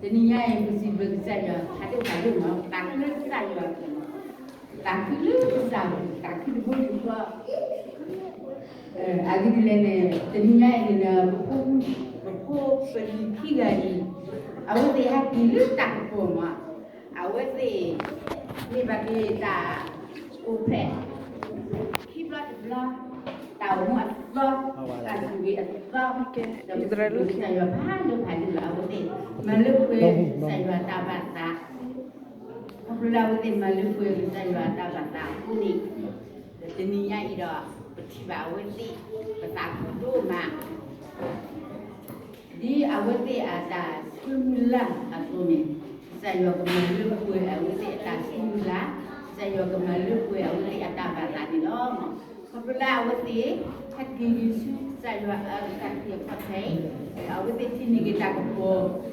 တနံၤညါအံၤ ပစံးဘျုးကစၢ်ယွၤ ဖးဒိၣ်ဖးဒိၣ်မး, သးခုလၢကစၢ်ယွၤ, သးခုလၢကစၢ်ယွၤ, သးခုတဘိယူၢ်ဃီ, အဂ့ၢ်ဒ်လဲၣ်န့ၣ် တနံၤညါအံၤန့ၣ် ပဖိ ပဖိပလံၤခံဂၤအံၤ အဝဲသ့ၣ်ဟဲက့ၤလၢတၢ်ကပီၤမး, အဝဲသ့ၣ် မ့ၢ်ဘၣ်က့ၤတၢ်အိၣ်ဖျဲၣ် ခံဘျီတဘျီ, တၢ်အိၣ်မူအသီ, တၢ်ဆိၣ်ဂ့ၤအသီ, ဒီးပစံးဘျုးကစၢ်ယွၤဖးဒိၣ်ဖးဒိၣ်လီၤ. အဝဲသ့ၣ်မၤလၢပှဲၤကစၢ်ယွၤတၢ်ဘၣ်သး, ခီဖျိလၢအဝဲသ့ၣ်မၤလၢပှဲၤကစၢ်ယွၤတၢ်ဘၣ်သးအဃိန့ၣ်, တနံၤညါအံၤဒီး ပထံၣ်ဘၣ်အဝဲသ့ၣ် ပသးခုဒိၣ်မး ဒ်အဝဲသ့ၣ်အတၢ်ဆူမုၢ်လၢ်အသိးန့ၣ်, ကစၢ်ယွၤကမၤလၢပှဲၤအဝဲသ့ၣ်အတၢ်ဆူမုၢ်လၢ်, ကစၢ်ယွၤကမၤလၢပှဲၤအဝဲသ့ၣ်အတၢ်ဘၣ်သးန့ၣ်လီၤ. ခီဖျိလၢအဝဲသ့ၣ် ဟဲက့ၤဆူကစၢ်ယွၤအတၢ်ခရံာ်အခီၣ်ထံး, အဝဲသ့ၣ်ထံၣ်န့ၢ်က့ၤတၢ်ကပီၤ,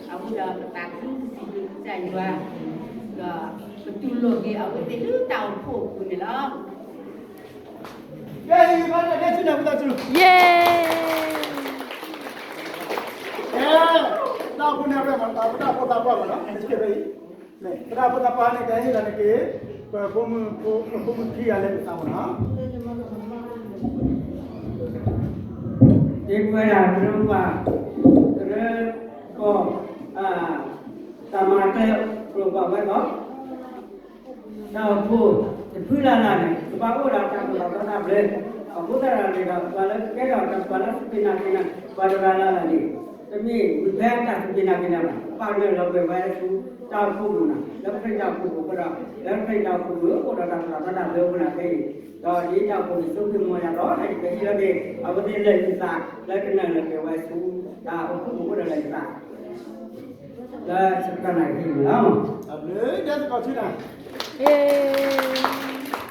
အဃိဒီးပသးခုပစံးဘျုးကစၢ်ယွၤ, ဒီးပတူၢ်လိာ်က့ၤအဝဲသ့ၣ်လၢတၢ်အိၣ်ဖှိၣ်အပူၤန့ၣ်လီၤ. ကဲ, ယဘၣ်တၢ်ဒဲဆူန့ၣ် ပသးစူၤ, ယဲ, တၢ်အိၣ်ဖှိၣ်န့ၣ် ပတၢ်အိၣ်ဖှိၣ်သးပှၢ်မးနီၤ, ပတၢ်အိၣ်ဖှိၣ်သးပှၢ်န့ၣ် ကဟ့ၣ်လီၤန့ၣ်က့ၤ ပဖိမုၣ်, ပဖိမုၣ်ခံဂၤလၢပသးမးနီၤ. ဒ့ကွဲဒၣ်ကရၢပှၤ, ကရၢကီၢ်, တၢ်မၤကျဲကျိာ်ပှၤဝဲလီၤ. တၢ်အိၣ်ဖှိၣ်တဖုလၢ်လၢ်န့ၣ် ကဘၣ်အိၣ်ဒီးတၢ်သိၣ်တၢ်သီတၢ်ဘျၢ, အဃိသတးဒီးန့ၣ်ဒီး ပှၤလၢကကဲထီၣ်ပှၤလၢသူၣ်က့ၤနာ်က့ၤန့ၣ် ပှၤတဂၤလၢ်လၢ်န့ၣ် တမ့ၢ်ဝံၤဖဲတၢ်သူၣ်က့ၤနာ်က့ၤန့ၣ်ဘၣ်, ပာ်နုာ်လီၤပှဲၤဝဲဆူတၢ်အိၣ်ဖှိၣ်ပူၤန့ၣ် လၢခရံာ်တၢ်အိၣ်ဖှိၣ်ပူၤအဃိဒီး လၢခရံာ်တၢ်အိၣ်ဖှိၣ်ပူၤ အိၣ်ဒီးတၢ်သိၣ်တၢ်သီတၢ်ဘျၢအဃိန့ၣ်ဖဲအံၤ, ဒီးဒ်တၢ်အိၣ်ဖှိၣ်န့ၣ် ဆိကမိၣ်ယၤဒီး ကဟ့ၣ်လီၤက့ၤ အဝဲသ့ၣ်လၢာ်ဂံၢ်သး လၢကနုာ်လီၤပှဲၤဝဲဆူတၢ်အိၣ်ဖှိၣ်ပူၤအဃိဒီးလၢာ်ဂံၢ်သး လၢဆၢကတီၢ်နၢ်က့ၤန့ၣ်လီၤ. တၢ်ဘျုးဒဲသကိးထံနၤ, တၢ်ဘျုး, ကဲ ပတၢ်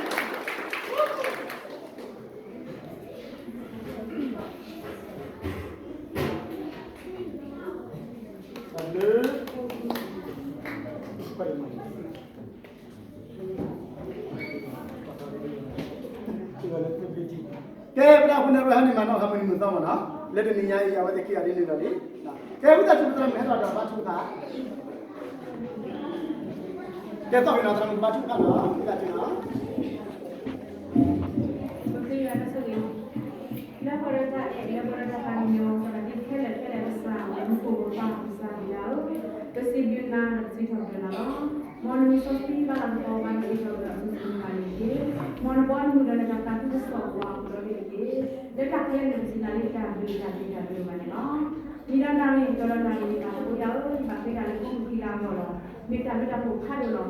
အိၣ်ဖှိၣ်န့ၣ် ပဟဲန့ၣ်မၤနီၣ်ဟးမုၢ်နံၤမုၢ်သီမးနီၤ, လၢတနံၤညါအံၤ အဝဲသ့ၣ်ခံဂၤဒ်န့ၣ်လီၤလံ. ကဲ ဝံသးစူၤ ပသရၣ်မုၣ်ဟဲထီၣ်ဒီးဘါထုကဖၣ်, ကဲ သီၣ်ဂ့ၤနီၤ သရၣ်မုၣ်ကဘါထုကဖၣ်နီၤ, ဝံသးစူၤနီၤ. လၢပှဲၤဒီးတၢ်အဲၣ် လၢပှဲၤဒီးတၢ်သးကညီၤ ပှၤတၢ်ဒ်ခဲလၢာ်ခဲလၢာ်ကစၢ် မူခိၣ်ပပၢ်ကစၢ်ယွၤဧၢ, ပစံးဘျုးနၤဒီးပစံးထီၣ်ပတြၢၤနၤလီၤ. မ်နမံၤစီဆှံဘၣ်လၤကပီၤဘၣ်နအံးဒီးပတၢ်အိၣ်မူတဖၣ်န့ၣ်တက့ၢ်. မ်နဘီနမုၢ်ဒီးနတၢ်သးခုကစီၣ်ပှၤအပူၤဒီဘ့ၣ်တက့ၢ်. လၢတၢ်ခဲလၢာ်န့ၣ် ပစံးနၤလၢတၢ်ဘျုးတၢ်ဘျုးတၢ်ဘျုးတဖၣ်န့ၣ်လီၤ. နံၤဒီးနၣ်ရံၣ် ယကီၢ်ဒီးနၣ်ရံၣ် ယဘၣ်သကိးယၤဧၢ, ယဘၣ်ဃ့တၢ်လၢဖိမုၣ်ခံဂၤအဂီၢ်လီၤ. မ့ၢ်တၢ်ဘျုးတၢ်ဖှိၣ်ဖးဒိၣ်လီၤ.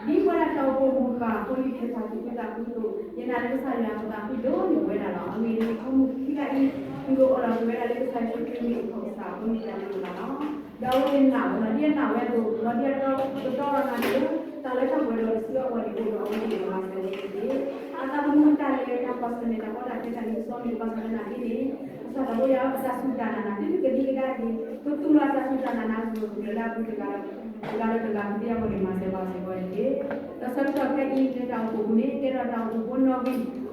ဒီးမ့ၢ်စ့ၢ်ကီးပတၢ်အိၣ်ဖှိၣ်တၢ်သူၣ်ခုသးခုလီၤ. ဒ်ပဝဲဒၣ်တၢ်အိၣ်ဖှိၣ်မုၢ်ဃၢ် ဖိလံၤသ့ၣ်တဖၣ်သူၣ်ခုသးခုအသိး ယနာ်လၢကစၢ်ယွၤပသးခုဒိၣ်န့ၢ်ဝဲဒၣ်လီၤ. အဂ့ၢ်ဒ်အံၤ ဖိမုၣ်ခံဂၤအံၤ သူၣ်ဒိၣ်အီၤဒီးကဝဲဒၣ်လၢကစၢ်ယ့ၣ်ၡူးခရံာ်မ့ၢ်အဖီၣ်ကစၢ်အဃိန့ၣ် တၢ်ဘျုးဒိၣ်မးလီၤ. ဒီးအဝဲသ့ၣ်နာ်ဝဲလီၤ. ဒ်အ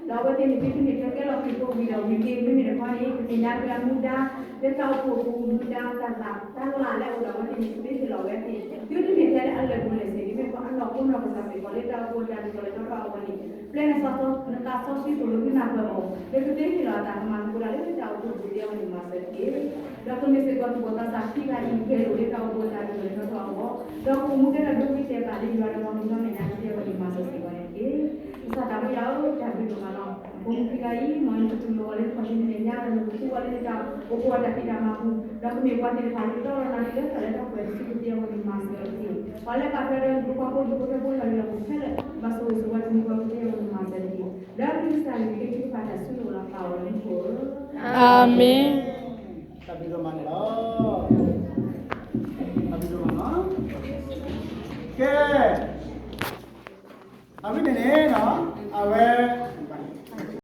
နာ်ဝဲအသိး လီၤဒ်အတီကတီၢ်ဒီးနၤန့ၣ် တၢ်လၢတၢ်ပှဲၤဒီးတစုအဂီၢ်န့ၣ် အိၣ်ဒီးအဝဲသ့ၣ်န့ၣ်မၤစၢၤဝဲသ့ၣ်တက့ၢ်. အသးသမူတၢ်လဲၤတၢ်ကီၢ်စဲၣ် တၢ်ကီတၢ်ခဲတၢ်လံတဆီမ့ၢ် ကဘၣ်ဆၣ်လၢနၤဒ်န့ၣ် ကစၢ်သးဘိယွၤ ပတၢ်စူၢ်တၢ်နာ်နၤ ဒ်နကဒံကဒါက့ၤ ကသူၣ်လီၤတၢ်စူၢ်တၢ်နာ်နၤအသိး ကကျၢၤလၢအပူၤတဂၤဒီး တဂၤဒီးတဂၤကသ့အဂီၢ်န့ၣ် မၤစၢၤပှၤစ့ၢ်ကီးတက့ၢ်. ဒီးဆၢကတီၢ်ခဲအံၤ လၢတၢ်အိၣ်ဖှိၣ်ပူၤန့ၣ် ကဲထီၣ်တၢ်အိၣ်ဖှိၣ်ဖိနီၣ်ဂံၢ် အါထီၣ်လၢတၢ်ဖံးသကိးမၤသကိးအပူၤလီၤ. ဒီးအဝဲသ့ၣ်န့ၣ် သုတမ့ၢ်ထဲကဲလီၤဖံးဖိဝံၤဒီးဝံၤက့ၤ မ့မ့ၢ်တခီန့ၣ် ကသ့ၣ်ညါက့ၤအမူဒါ လၢတၢ်အိၣ်ဖှိၣ်အပူၤ မူဒါတၢ်သးတၢ်လၢ်လၢအအိၣ်ဒီးအဝဲသ့ၣ်န့ၣ် သုတဟ့ၣ်လီၤဝဲသ့ၣ် သုတမ့ၢ်ထဲလၢအလၢာ်ပူၤလၢာ်စ့ၢ်ကီး မ့ၢ်ပှၤအနီၢ်ခိနီၢ်ကစၢ်စ့ၢ်ကီး လၢတၢ်အိၣ်ဖှိၣ်တၢ်ဒုးလီၤလၢထီထီၣ်အဂီၢ်န့ၣ် ပျဲနသးစီဆှံသိၣ်လိသုနၢ်ပၢၢ်အီၤ လၢကသ့ဟ့ၣ်လီၤအသးကမၤသကိးတၢ်လၢတၢ်အိၣ်ဖှိၣ်ပူၤသ့အဂီၢ်န့ၣ် မၤစၢၤတက့ၢ်. ဒီးကမ့ၢ်စ့ၢ်ကီးသူၣ်ဘီၣ်သးစၢ်ခံဂၤအံၤ ဂဲၤလိာ်လၢတၢ်အိၣ်ဖှိၣ်အတၢ်ဒုးလီၤလၢထီထီၣ်အဂီၢ် ဒီးကအိၣ်မူကဲထီၣ်ဒိဂ့ၤတဲာ်ဘၣ်လၢယွၤဒီးပှၤကညီမဲာ်ညါကသ့အဂီၢ်န့ၣ် မၤစၢၤစ့ၢ်ကီးန့ၣ်တက့ၢ်. ကစၢ်သးဘိယွၤဧၢ တၢ်ဘျုးဒိၣ်မးလီၤ. အဖိမုၣ်ခံဂၤအံၤ မ်နကတူၢ်လိာ်အီၤလၢခီၣ်ထံးမဲာ်ညါဒီး နကသူအီၤလၢနတၢ်အိၣ်ဖှိၣ်အတၢ်ဖံးတၢ်မၤပူၤ ဒီးကမ့ၢ်ပှၤသ့ၣ်တဖၣ်လၢတီလီၤနၤလၢတၢ်လၢတၢ်ပှဲၤတစုကသ့အဂီၢ်န့ၣ် မၤစၢၤတက့ၢ်. ပှၤလၢဘၣ်ထွဲဒီးဟံၣ်ဖိဃီဖိ ဟံၣ်ဖိဃီဖိလၢယွၤပူၤခဲလၢာ် ဘၣ်ဆိၣ်ဂ့ၤဆိၣ်ဝါတမံၤဃီကသ့အဂီၢ်န့ၣ် မၤစၢၤတက့ၢ်. လၢအမ့ၢ်ကစၢ်ယ့ၣ်ၡူးခရံာ်သ့ၣ်တဖၣ်တၢ်စုလိာ်လီၤသးအီၤလၢမူခိၣ်ဧၢ, အၤမ့ၣ်. တၢ်ဘျုးဒိၣ်မးန့ၣ်လီၤ. တၢ်ဘျုးဒိၣ်မးလီၤ. ကဲ, အဝဲန့ၣ်န့ၣ် အဝဲ